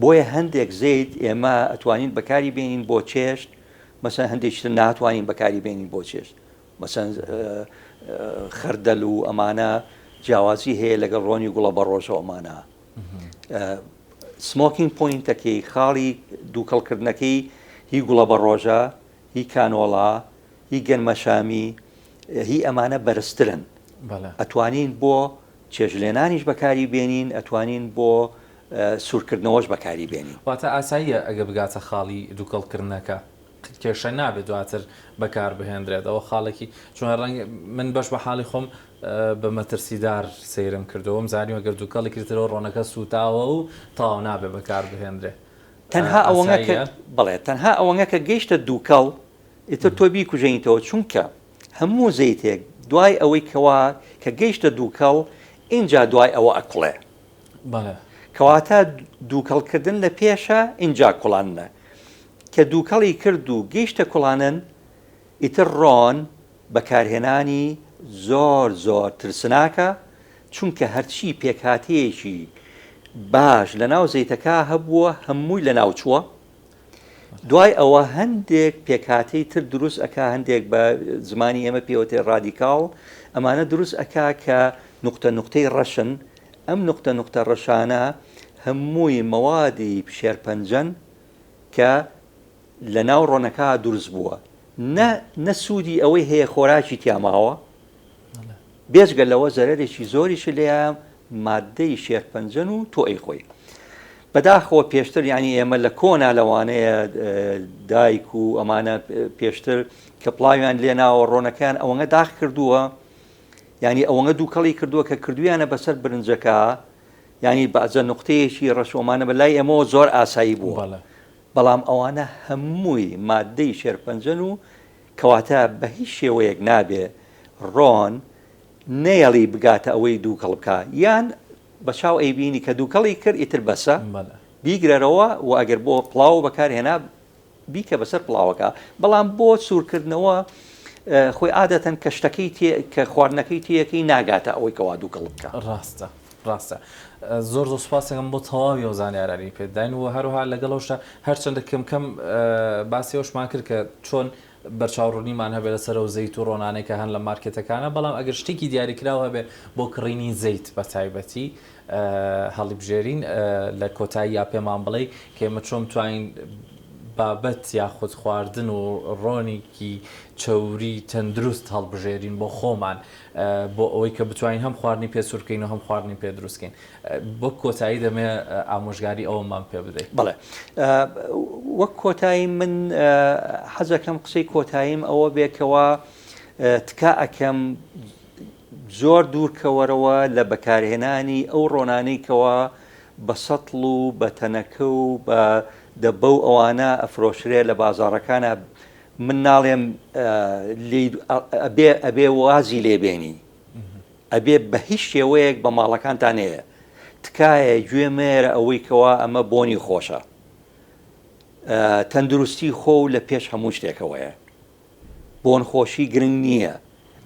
Speaker 2: بۆیە هەندێک زەیت ئێمە ئەتوانین بەکاری بێنین بۆ چێشت، مەسەلەن هەندێکی تر ناتوانین بەکاری بێنین بۆ چێشت. مەسەلەن خەردەل و ئەمانە جیاوازی هەیە لەگەڵ ڕۆنی گوڵە بەڕۆژە و ئەمانە. smoking point ەکەی، خاڵی دووکەڵکردنەکەی هی گوڵەبەڕۆژە، هی کانۆڵا، هی گەنمەشامی، هی ئەمانە بەرزترن. ئەتوانین بۆ. چێژلێنانیش بەکاری بێنین، ئەتوانین بۆ سوورکردنەوەش بەکاری بێنین.
Speaker 1: واتە ئاساییە ئەگەر بگاتە خاڵی دووکەڵکردنەکە کێشە نابێت دواتر بەکار بهێندرێت ئەوە خاڵێکی چونکە ڕەنگە من بەش بە حاڵی خۆم بە مەترسیدار سەیرم کردووە وم زانیوە گەر دووکەڵی کردتەوە ڕۆنەکە سووتاوە و تەواو نابێ بەکار بهێندرێ
Speaker 2: تەنها ئەوەنە کە
Speaker 1: ئاساییە؟
Speaker 2: بەڵێ تەنها ئەوەنە کە گەیشتە دووکەڵ ئیتر تۆ بیکوژێنیتەوە چونکە هەموو زەیتێک دوای ئەوەی کەوا کە گەیشتە دووکەڵ ئینجا دوای ئەوە ئەکوڵێ.
Speaker 1: بەڵێ.
Speaker 2: کەواتە دووکەڵ کردن لە پێشە ئینجا کوڵاندنە. کە دووکەڵی کرد و گەیشتە کوڵانن ئیتر ڕۆن بەکارهێنانی زۆر زۆر ترسناکە چونکە هەرچی پێکهاتەیەکی باش لەناو زەیتەکە هەبووە هەمووی لەناوچووە. دوای ئەوە هەندێک پێکهاتەی تر دروست ئەکا هەندێک بە زمانی ئێمە پێوتێ ڕادیکاڵ ئەمانە دروست ئەکا کە نوقتە نوقتەی ڕەشن ئەم نوقتە نوقتە ڕەشانە هەمووی مەوادی شێرپەنجەن کە لە ناو ڕۆنەکە دروست بووە نە نە سوودی ئەوەی هەیە خۆراکی تیا ماوە بێجگە لەوە زەرەرێکی زۆریشی لێیە ماددەی شێرپەنجەن و تۆ ئەیخۆی. بەداخەوە پێشتر یانی ئێمە لە کۆنا لەوانەیە دایک و ئەمانە پێشتر کە پڵاویان لێناوە ڕۆنەکەیان ئەوەنە داخ کردووە یانی ئەوەنە دووکەڵی کردووە کە کردویانە بەسەر برنجەکە یانی بەعزە نقطەیەکی ڕەشۆمانە بە لای ئێمەوە زۆر ئاسایی بووە بەڵام ئەوانە هەمووی ماددەی شێرپەنجەن و کەواتە بە هیچ شێوەیەک نابێ ڕۆن نەیەڵی بگاتە ئەوەی دووکەڵ بکا یان بە چاو ئەیبینی کە دووکەڵی کرد ئیتر بەسە بیگرەرەوە و ئەگەر بۆ پڵاو بەکار هێنا بیکە بەسەر پڵاوەکە بەڵام بۆ سوورکردنەوە خۆی عادەتەن کە شتەکەی تێ کە خواردنەکەی تێیەکەی ناگاتە ئەوەی کەوا دووکەڵ بکا.
Speaker 1: ڕاستە ڕاستە زۆر زۆر سوپاس دەکەم بۆ تەواوی ئەو زانیارانەی پێت داین و هەروەها لەگەڵ ئەوشدا هەرچەندە کەم کەم باسی ئەوشمان کرد کە چۆن بەرچاوڕوونیمان هەبێت لەسەر ئەو زەیت و ڕۆنانەی کە هەن لە مارکێتەکانە بەڵام ئەگەر شتێکی دیاریکراو هەبێ بۆ کڕینی زەیت بە تایبەتی هەڵیبژێرین لە کۆتاییا پێمان بڵێی کە ئێمە چۆن بتوانین بابەت یاخود خواردن و ڕۆنێکی چەوری تەندروست هەڵبژێرین بۆ خۆمان بۆ ئەوەی کە بتوانین هەم خواردنی پێ سوور بکەین و هەم خواردنی پێ دروست کەین وەک کۆتایی دەمێ ئامۆژگاری ئەوەمان پێ بدەیت.
Speaker 2: بەڵێ وەک کۆتایی من حەزەکەم قسەی کۆتاییم ئەوە بێ کەوا تکا ئەکەم زۆر دوورکەوەرەوە لە بەکارهێنانی ئەو ڕۆنانەی کەوا بە سەتڵ و بە تەنەکە و بە دەبە و ئەوانە ئەفرۆشرێ لە بازاڕەکانا من ناڵێم لێی ئەبێ ئەبێ وازی لێ بێنی ئەبێ بە هیچ شێوەیەک بە ماڵەکانتا نەیە تکایە گوێ مەیەرە ئەوەی کەوا ئەمە بۆنی خۆشە تەندروستی خۆ و لە پێش هەموو شتێکەوەیە بۆن خۆشی گرنگ نییە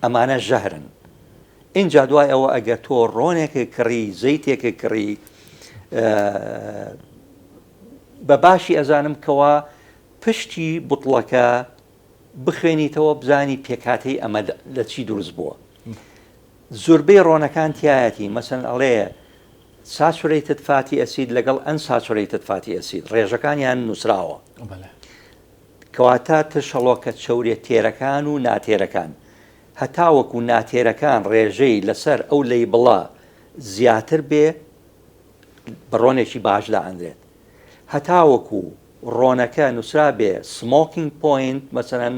Speaker 2: ئەمانە ژەهرن ئینجا دوای ئەوە ئەگەر تۆ ڕۆنێکت کڕی زەیتێکت کڕی بە باشی ئەزانم کەوا پشتی بوتڵەکە بخوێنیتەوە بزانی پێکهاتەی ئەمە لە چی دروست بووە زۆربەی ڕۆنەکان تایەتی مەسەن ئەڵێ saturated fatty acid لەگەڵ unsaturated fatty acid ڕێژەکانیان نووسراوە کەواتە ترشەڵۆکە چەورێ تێرەکان و ناتێرەکان هەتاوەکو ناتێرەکان ڕێژەی لەسەر ئەو label ە زیاتر بێ بە ڕۆنێکی باش دائەنرێت هەتاوەکو ڕۆنەکە نوسرابێ smoking point مەسەلەن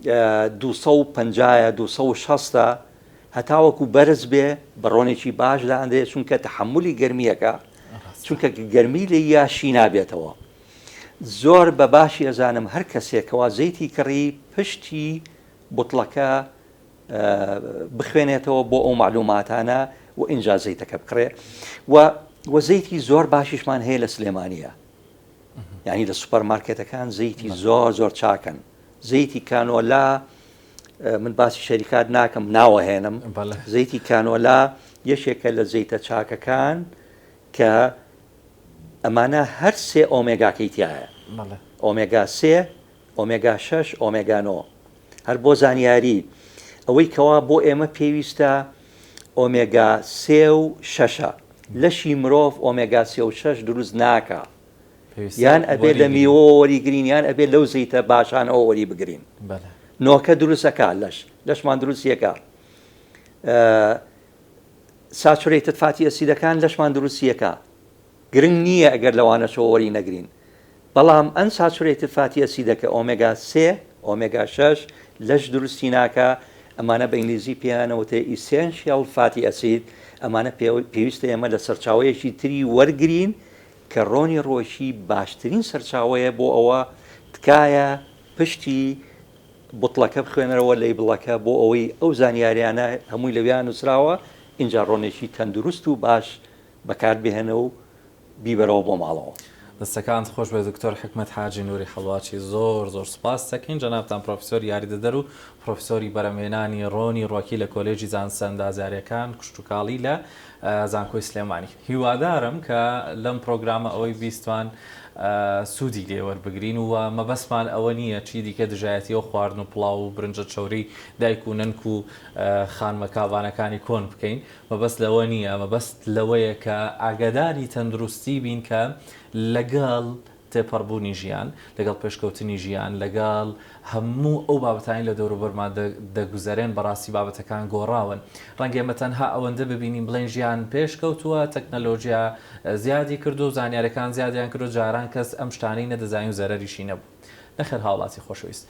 Speaker 2: 250 ە 260 ە هەتاوەکو بەرز بێ بە ڕۆنێکی باش دائەنرێت چونکە تەحەمولی گەرمیەکە چونکە گەرمی لێی یا شی نابێتەوە زۆر بە باشی ئەزانم هەر کەسێک کەوا زەیتی کڕی پشتی بوتڵەکە بخوێنێتەوە بۆ ئەو مەعلوماتانە و ئینجا زەیتەکە بکڕێ و وە زەیتی زۆر باشیشمان هەیە لە سلێمانیە یعنی لە سوپەر مارکێتەکان زەیتی زۆر زۆر چاکەن زەیتی canola من باسی شەریکات ناکەم ناوەهێنم زەیتی canola یەکێکە لە زەیتە چاکەکان کە ئەمانە هەر سێ ئۆمێگاکەی تایە ئۆمێگا سێ ئۆمێگا شەش ئۆمێگا نۆ هەر بۆ زانیاری ئەوەی کەوا بۆ ئێمە پێویستە ئۆمێگا سێ و شەشە لەشی مرۆڤ ئۆمێگا سێ و شەش دروست ناکا یان ئەبێ لە میوەوە وەریگرین یان ئەبێ لەو زەیتە باشانەوە وەری بگرین نۆکە دروستەکە لەش لەشمان دروستیەکە. saturated fatty acid ەکان لەشمان دروستیەکا گرنگ نییە ئەگەر لەوانەشەوە وەری نەگرین بەڵام unsaturated fatty acid ەکە ئۆمێگا سێ ئۆمێگا شەش لەش دروستی ناکا ئەمانە بە ئینگلیزی پێیان ئەوترێ essential fatty acid ئەمانە پێویستە ئێمە لە سەرچاوەیەکی تری وەرگرین کە ڕۆنی ڕوەکی باشترین سەرچاوەیە بۆ ئەوە تکایە پشتی بوتڵەکە بخوێنەرەوە label ەکە بۆ ئەوەی ئەو زانیاریانە هەمووی لەویا نوسراوە ئینجا ڕۆنێکی تەندروست و باش بەکار بهێنە و بیبەرەوە بۆ ماڵەوە.
Speaker 1: دەستەکانت خۆش بێت دکتۆر حیکمەت حاجی نوری حەڵواچی زۆر زۆر سوپاست دەکەین جەنابتان پرۆفیسۆری یاریدەدەر و پرۆفیسۆری بەرەمهێنانی ڕۆنی ڕوەکی لە کۆلێژی زانستە ئەندازیاریەکان کشتوکاڵی لە زانکۆی سلێمانی هیوادارم کە لەم پرۆگرامە ئەوەی بیستمان سوودی لێ وەربگرین و مەبەستمان ئەوە نییە چی دیکە دژایەتی ئەو خواردن و پڵاو و برنجە چەورەی دایک و نەنک و خانمە کابانەکانی کۆن بکەین مەبەست لەوە نییە، مەبەست لەوەیە کە ئاگاداری تەندروستی بین کە لەگەڵ تێپەڕبوونی ژیان، لەگەڵ پێشکەوتنی ژیان، لەگەڵ هەموو ئەو بابەتانەی لە دەوروبەرمان دەگوزەرێن، بەڕاستی بابەتەکان گۆڕاون. ڕەنگە ئێمە تەنها ئەوەندە ببینین بڵێین ژیان پێشکەوتووە، تەکنەلۆژیا زیادی کردووە و زانیارییەکان زیادیان کردووە، جاران کەس ئەم شتانەی نەدەزانی و زەرەریشی نەبوو. نەخێر هاوڵاتی خۆشەویست.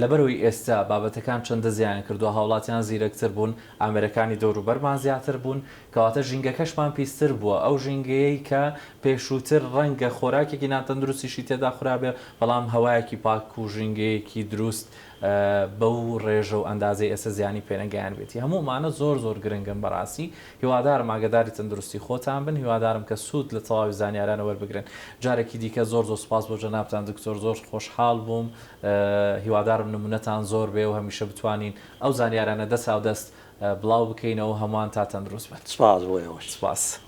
Speaker 1: لەبەرئەوەی ئێستا بابەتەکان چەندە زیایان کردووە، هاوڵاتیان زیرەکتر بوون، ئامێرەکانی دەوروبەرمان زیاتر بوون، کەواتە ژینگەکەشمان پیستر بووە، ئەو ژینگەیەی کە پێشووتر ڕەنگە خۆراکێکی ناتەندروستیشی تێدا خورابێ، بەڵام هەوایەکی پاک و ژینگەیەکی دروست بەو ڕێژە و ئەندازەی ئێستا زیانی پێنەگەیاندبێتی. هەموو ئەمانە زۆر زۆر گرنگن بەڕاستی. هیوادارم ئاگاداری تەندروستی خۆتان بن، هیوادارم کە سوود لە تەواوی زانیارانە وەربگرن. جارێکی دیکە زۆر زۆر سوپاس بۆ جەنابتان دکتۆر، زۆر خۆشحاڵ بووم. هیوادارم نمونەتان زۆر بێ و هەمیشە بتوانین ئەو زانیارانە دەساودەست بڵاو بکەینەوە هەمووان تا تەندروست بن.
Speaker 2: سپاس بۆ ئێوەش.
Speaker 1: سپاس.